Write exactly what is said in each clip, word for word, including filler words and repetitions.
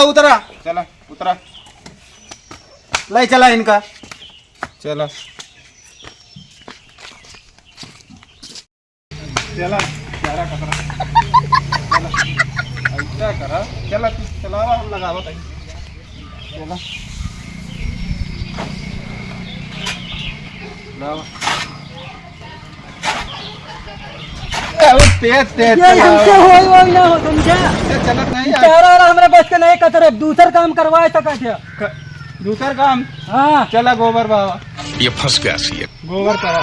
उतरा। चला, उतरा। ले चला इनका। चला। चला, चारा कतरा। चला, ऐसा करा। चला, तू चलावा, हम लगावत हई। चला। लावा। अरे, तेज, तेज ये चलावा। हमसे होई, होई ना हो, समझा? ऐसे चलत नहीं यार। चारा वारा हमरा बस के नहीं, कतरे दूसर काम करवाए सका थे। क-, दूसर काम? हाँ। चला, गोबर बाबा। ये फंस गया सी। गोबर करा।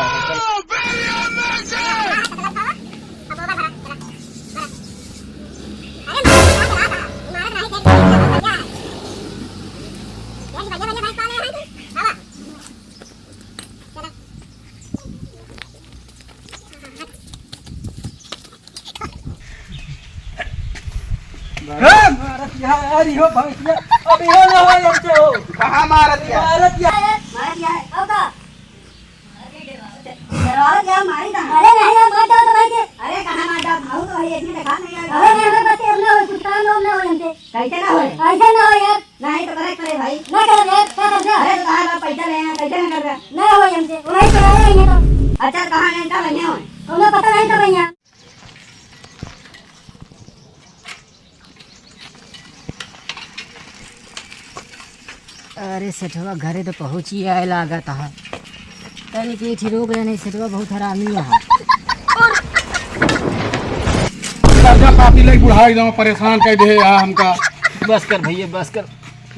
हाँ, मारत यार, इहो भैंसिया, अब इहो ना हो हमसे हो। कहाँ मारत यार? मारत यार। मारत यार, अब का? डरावत यार, मारी कहाँ? अरे नहीं यार, मत जाओ तो भाई के। अरे कहाँ मत जाओ, भाऊ तो भाई, इसमें देखा नहीं यार। अरे नहीं, हमें बस अब ना हो, कुछ काम वाम ना हो हमसे। कैसे ना होए? कैसे ना हो यार? नहीं तो करे, करे भाई। ना करे यार, क्या कर दे? अरे तो कहाँ बा पैसा ले यहाँ, कैसे ना कर दे? ना हो हमसे, वही तो रहे हैं तो। अच्छा, कहाँ गए, कब आए हो? हमें पता नहीं कब आए हैं। अरे सेठवा घरे तो पहुँची आए लागत है। तनी के इठी रोक ले नहीं, सेठवा बहुत हरामी है। कर्जा पाती ले बुढ़ाई दो, परेशान कर दे यार हमका। बस कर भैया, बस कर।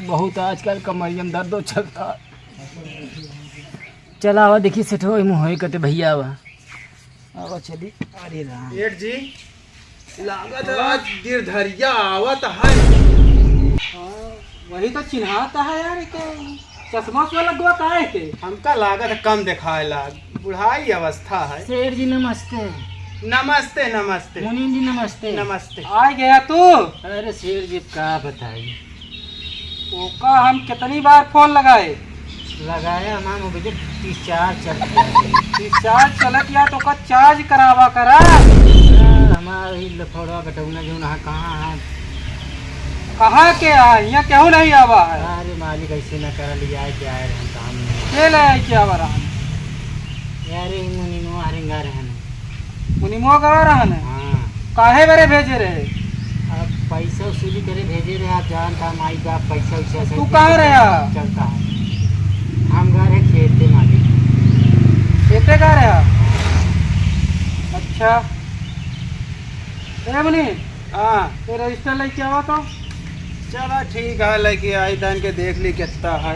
बहुत आजकल कमरिया में दर्द चलता। चला आवा, देखी सेठवा मुँह होई कते भैया आवा। आवा चली। अरे राम। सेठ जी, लागत है आज गिरधरिया आवत है। हाँ, वही तो चिन्हाता है यार, के चश्मा उश्मा लगवा का है के? हमका लागत है कम दिखाए लाग, बुढ़ाई अवस्था है। सेठ जी नमस्ते। नमस्ते, नमस्ते। मुनीम जी नमस्ते। नमस्ते। आ गया तू? अरे सेठ जी का बताई, ओका हम कितनी बार फोन लगाए? लगाया हमार मोबाइल discharge चलत है। Discharge चलत या तो ओका charge करावा करा। यार, हमार ही लफड़वा घटौना जौन है, कहाँ है? कहाँ के आ? यहाँ केहू नहीं आवा है। अरे मालिक, ऐसे न करा, लिया के आए रहन काम में। के ले आए के आवा रहन? यार, ये मुनीमो हरिंगा रहन। मुनीमो गवा रहन है? हाँ। काहे बरे भेजे रहे? अब पैसा वसूली करे भेजे रहे, आप जानता, माई बाप पैसा वैसा से तू कहाँ रहा? चलता है। हम गए रहे खेते मालिक। खेते गए रहा? अच्छा। ए मुनीम, हाँ। तो रजिस्टर लेके आवा तो। चला ठीक है, लेके आई तन के देख ली कितना है।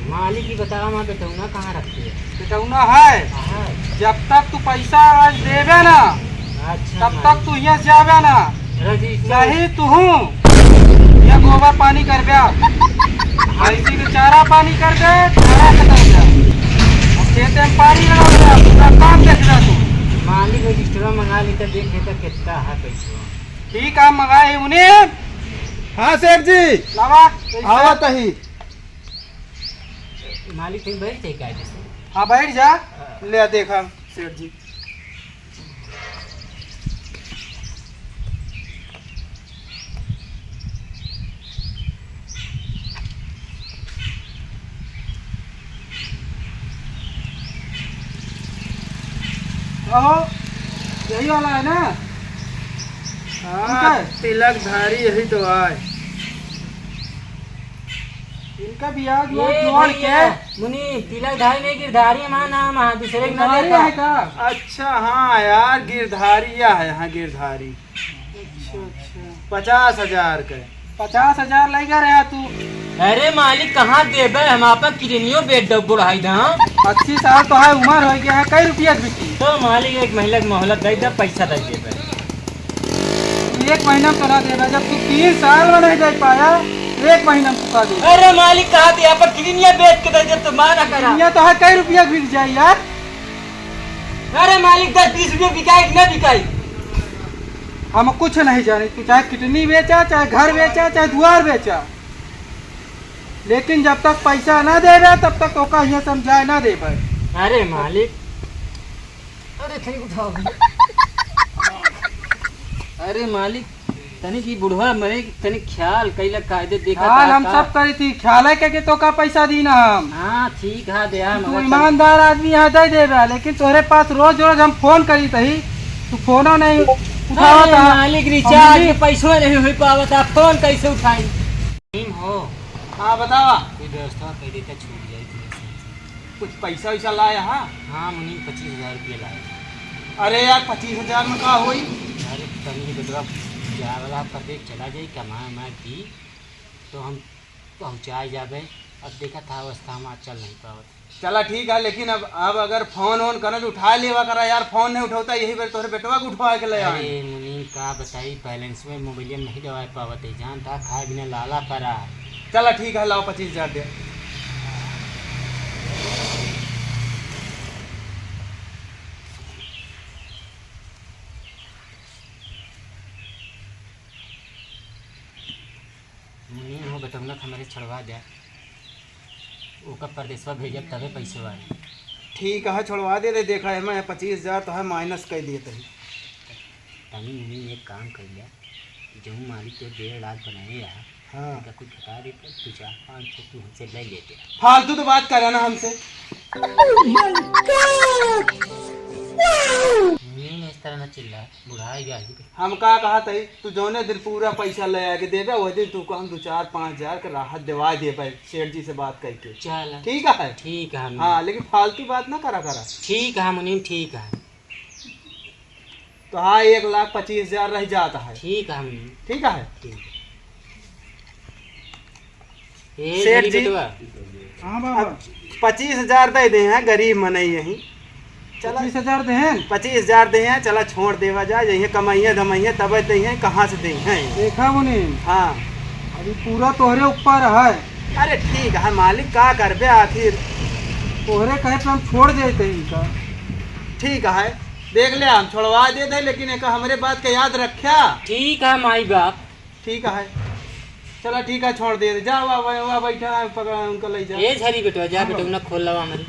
मालिक ही बतावा, हमार बेटौना कहाँ रखते हैं? बेटौना है? हाँ। जब तक तू पैसा आज देबे ना, अच्छा, तब मालिक। तक तू यहाँ से जाबे ना। रजिस्टर। नहीं तू हूँ, ये गोबर पानी करबे। भैंसी के चारा पानी करबे, चारा खत्म कर। अब खेते में पानी लगाबे, पूरा काम देखबे तू। मालिक रजिस्टरवा मंगा ली तो देख लेता कितना है पैसा। ठीक है, मंगाए उन्हें। हाँ सेठ जी। लावा, पैसा। आवा तही। मालिक, तुम बैठ जाए कायदे से। हाँ, बैठ जा। हाँ। ले देखा, सेठ जी। अहो, यही वाला है ना? हाँ, उनका है? तिलकधारी यही तो आए। इनका ब्याज व्याज ये जोड़ भैया, के। मुनीम, तिलकधारी नहीं, गिरधारी हमारा नाम है, दूसरे के नाम गिरधारी लेता है का? अच्छा, हाँ यार, गिरधारी या है, हाँ, गिरधारी। अच्छा, अच्छा। पचास हजार के। पचास हजार लइगा रहा तू। अरे मालिक, कहाँ देबे? हम आपन किडनियो बेच दब बुढ़ाई दा। अस्सी साल तो है उम्र हो गया है, कई रुपया के बिकी? तो मालिक, एक महीना के मोहलत दे दे, पैसा दे देबे। एक महीना में तो ना देबे, जब तू तीन साल में नहीं दे पाया, एक महीना में चुका दे। अरे मालिक, कहा थे आपन किडनिया बेच के दे दे, तो माना करा। किडनिया तो है, कई रुपया के बिक जाए यार। अरे मालिक, दस बीस रुपया बिकाई कि ना बिकाई? हम कुछ नहीं जाने, तू चाहे किडनी बेचा, चाहे घर बेचा, चाहे दुआर बेचा, लेकिन जब तक पैसा ना देबे, तब तक ओका हियाँ समझाए ना देबे। अरे मालिक, अरे थैंक उठाओ। अरे मालिक, तनी की बुढ़वा मरे, तनी ख्याल कइला, कायदे देखा ख्याल का, हम का? सब करी थी, ख्याल है के, के तो का पैसा दी ना हम। हाँ, ठीक है, दे हम तू अगर ईमानदार आदमी है, दे देबे, लेकिन तोहरे पास रोज रोज हम फोन करी तही, तू फोनो नहीं उठावा अरे था। मालिक, रिचार्ज के पैसो नहीं हो पावत, आप फोन कैसे उठाई? टीम हो। हाँ, बतावा। कोई व्यवस्था कर देता, छूट जाए थी। कुछ पैसा वैसा लाया हा? हाँ मुनीम, पच्चीस हजार रुपया लाया। अरे यार, पच्चीस हजार में का होई? अरे तनी बेटवा, जा वाला पते चला जाई, कमा उमा की तो हम पहुँचा जाबे। अब देखा था अवस्था में चल नहीं पावत। चला ठीक है, लेकिन अब, अब अगर फोन वोन करत उठा लेवा करा यार, फोन नहीं उठावता, यही बेर तोहरे बेटवा के उठवा के ले आए। अरे मुनीम, का बताई, बैलेंस में मोबाइल में नहीं डलवा पावत है, जान था खाए बिना लाला परा। चला ठीक है, लाओ पच्चीस हजार दे। मुनीम हो, बेटौना के हमरे छोड़वा दे, ओकर परदेसवा भेजब तबे पैसे आई। ठीक है, छोड़वा दे दे। देखा है, मैं पच्चीस हजार तो है, माइनस कर दिए तही। तनी मुनीम एक काम कर लिया, जौन मालिक तो डेढ़ लाख बनाए है, हाँ। उनका कुछ घटा दे तो दो चार पाँच सौ तू हमसे ले लेते। फालतू तो बात करे ना हमसे। मुनीम इस तरह ना चिल्ला, बुढ़ा गया है। हम का कहा तही, तू जौने दिन पूरा पैसा ले आके देबे, वही दिन तू को हम दो चार पाँच हजार के राहत दिवा देबे, सेठ जी से बात करके। चल। ठीक है? ठीक है मुनीम। हाँ, लेकिन फालतू बात ना करा करा। ठीक है मुनीम, ठीक है। तो हाँ, एक लाख पच्चीस हजार रह जाता है। ठीक है मुनीम। ठीक है? ठीक। ए, सेठ गरीब जी। बेटवा। हाँ बाबा। अब पच्चीस हजार दे दे हैं, गरीब मनई यही। चला। पच्चीस हजार दे हैं? पच्चीस हजार दे हैं, चला छोड़ देवा जाए, यही कमाइए धमाइए तब दे हैं, कहाँ से दे हैं? देखा मुनीम। हाँ। अभी पूरा तोहरे ऊपर है। अरे ठीक है मालिक, का करबे आखिर। तोहरे कहे पे हम छोड़ देते हैं इनका। ठीक है, देख ले, हम छोड़वा देते हैं, लेकिन एक हमरे बात का याद रख्या। ठीक है माई बाप। ठीक है, चला ठीक है, छोड़ दे, जा, वहाँ, वहाँ, वहाँ बैठा है, पकड़ा उनका ले जा। ए झरी बेटवा, जा हाँ। बेटवा, ना खोल लवा हमारी।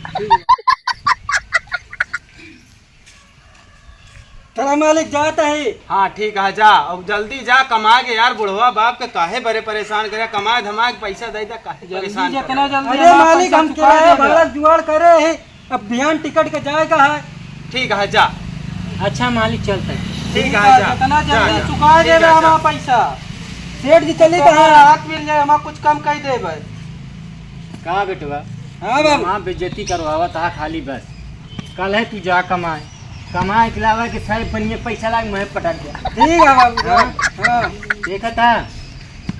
चला मालिक, जाता है। हाँ ठीक है, जा, अब जल्दी जा, कमा के यार, बुढ़वा बाप के काहे बड़े परेशान करे, कमा धमा के पैसा दे दे, काहे जल्दी परेशान जितना करे? जल्दी अरे हमारा मालिक, पैसा हम चुका किराया देगा। भाड़ा जुगाड़ करे है। अब बिहान टिकट के जाए का है। ठीक है, जा। अच्छा मालिक, चलते हैं। ठीक है, जा। जितना जा, जल्दी जा। चुका ठीक देबे है, हमारा जा। पैसा। सेठ जी, चली तो कहाँ? हमारा हाथ मिल जाए, हमारा कुछ कम कर देबे। का बेटवा? हाँ बाबू। हमार बेइज्जती करवावत हा खाली बस। कल है तू जा कमाए, कमाए के लावा के सारे पनिया पैसा लाग मैं पटक दे। ठीक है बाबू, हाँ? हाँ। देखा था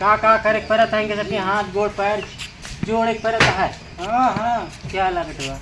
का का करे के परत है, इनके सबके हाथ गोड़ पैर जोड़े के परत है। हाँ, हाँ। क्या ला बेटवा?